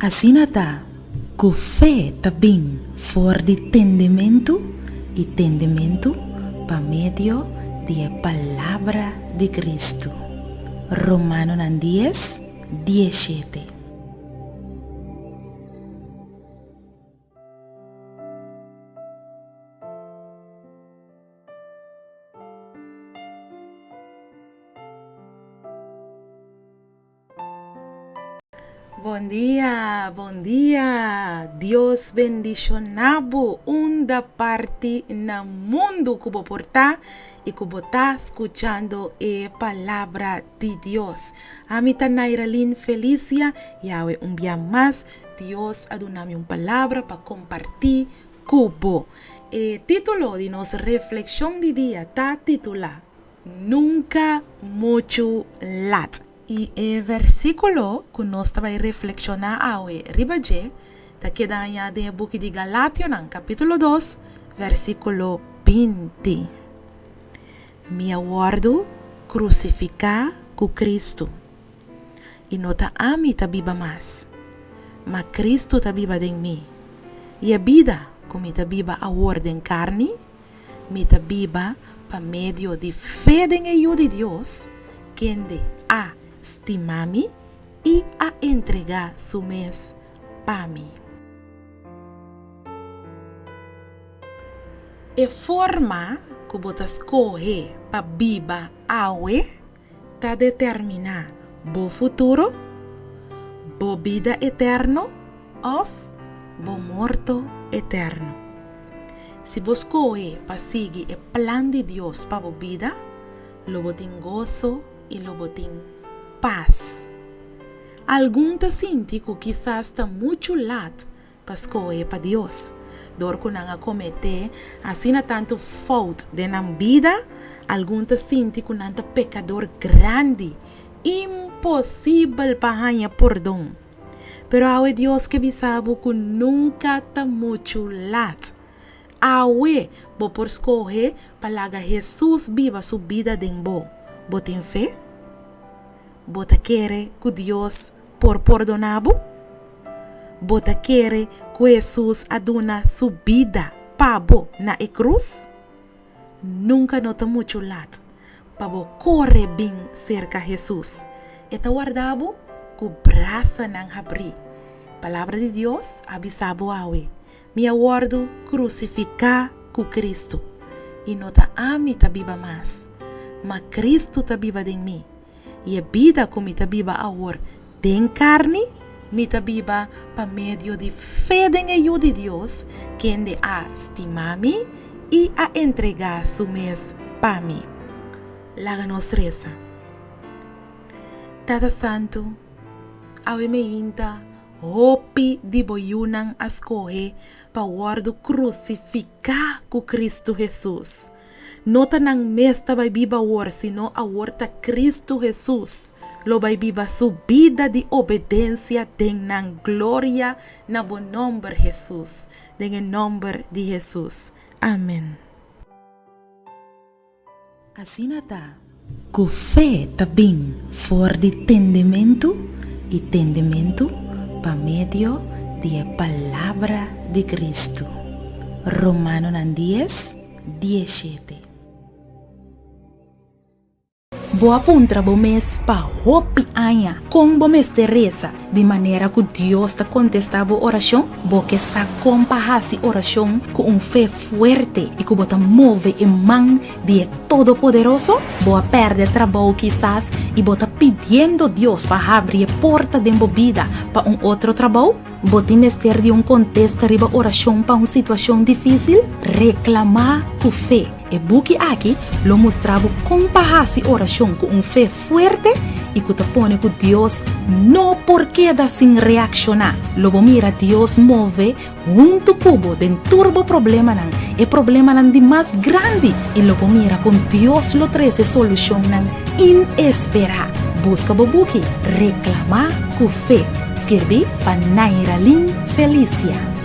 Asina ta ku fe ta bin for di tendementu i tendementu pa medio di e palabra di Kristu. Romanonan dies, diesshete. Bon dia, bon dia. Dios bendiciona bo unda parti na mundo cu bo por ta y cu bo ta scuchando e palabra di Dios. Ami ta Nairalyn Felicia y awe un bia mas Dios a duna mi un palabra pa comparti cu bo. E titulo di nos reflexion di dia ta titula Nunca Muchu Lat. I e versíkulo ku nos ta bai reflekshoná awe riba dje ta keda hañá den e buki di Galationan, kapítulo dos, versíkulo 20. Mi a wòrdu krusifiká ku Kristu, i no ta ami ta biba mas, ma Kristu ta biba den mi. I e bida ku mi ta biba awor den karni, Mi ta biba pa medio di fe den e Yu di Dios, kende a stima mi i a entregá su mes pa mi. E forma ku bo ta skohe pa biba awe ta determiná bo futuro, bo bida eterno òf bo morto eterno. Si bo skohe pa sigui e plan di Dios pa bo bida, lo bo tin goso i lo bo tin pas. Algun ta sinti ku kisas ta muchu lat pa skohe pa Dios. Dor ku nan a kometé asina tantu fout den nan bida, algun ta sinti ku nan ta pekador grandi, imposibel pa haña pordon. Pero awe Dios ke bisa bo ku nunka ta muchu lat. Awe bo por skohe pa laga Hesus biba su bida den bo. Bo tin fe? Bo ta kere ku Dios por pordoná bo? Bo ta kere ku Hesus a duna su bida pa bo na e krus? Nunka no ta muchu lat pa bo kore bin serka Hesus. E ta warda bo ku brasanan habrí. Palabra di Dios a bisa bo awe, Mi a wòrdu krusifiká ku Kristu, i no ta ami ta biba mas, ma Kristu ta biba den mi. I e bida ku mi ta biba awor den karni, mi ta biba pa medio di fe den e Yu di Dios, kende a stima mi i a entregá su mes pa mi. Laga nos resa. Tata Santu, awe meinta hopi di bo yunan a skohe pa wòrdu krusifiká ku Kristu Hesus. No ta nan mes ta bai biba awor, sino awor ta Kristu Hesus lo bai biba su bida di obedensia den nan. Gloria na bo nomber, Hesus. Den e nomber di Hesus. Amen. Asina ta ku fe ta bin for di tendementu i tendementu pa medio di e palabra di Kristu. Romanonan dies, 17. Bo a puntra bo mes pa hopi aña kon bo mester resa di manera ku Dios ta kontestá bo orashon? Bo ke sa kon pa hasi orashon ku un fe fuerte i ku bo ta move e man di e Todopoderoso? Bo a pèrdè trabou kisas i bo ta pidiendo Dios pa habri e porta den bo bida pa un otro trabou? Bo tin mester di un kontesta riba orashon pa un situashon difísil? Reklamá ku fe. E buki aki lo mustra bo kon pa hasi orashon ku un fe fuerte i ku ta pone ku Dios no por keda sin reakshoná. Lo bo mira Dios move huntu ku bo den tur bo problemanan, e problemanan di mas grandi, i lo bo mira kon Dios lo trese solushonnan inesperá. Buska bo buki Reklamá ku Fe, skirbí pa Nairalyn Felicia.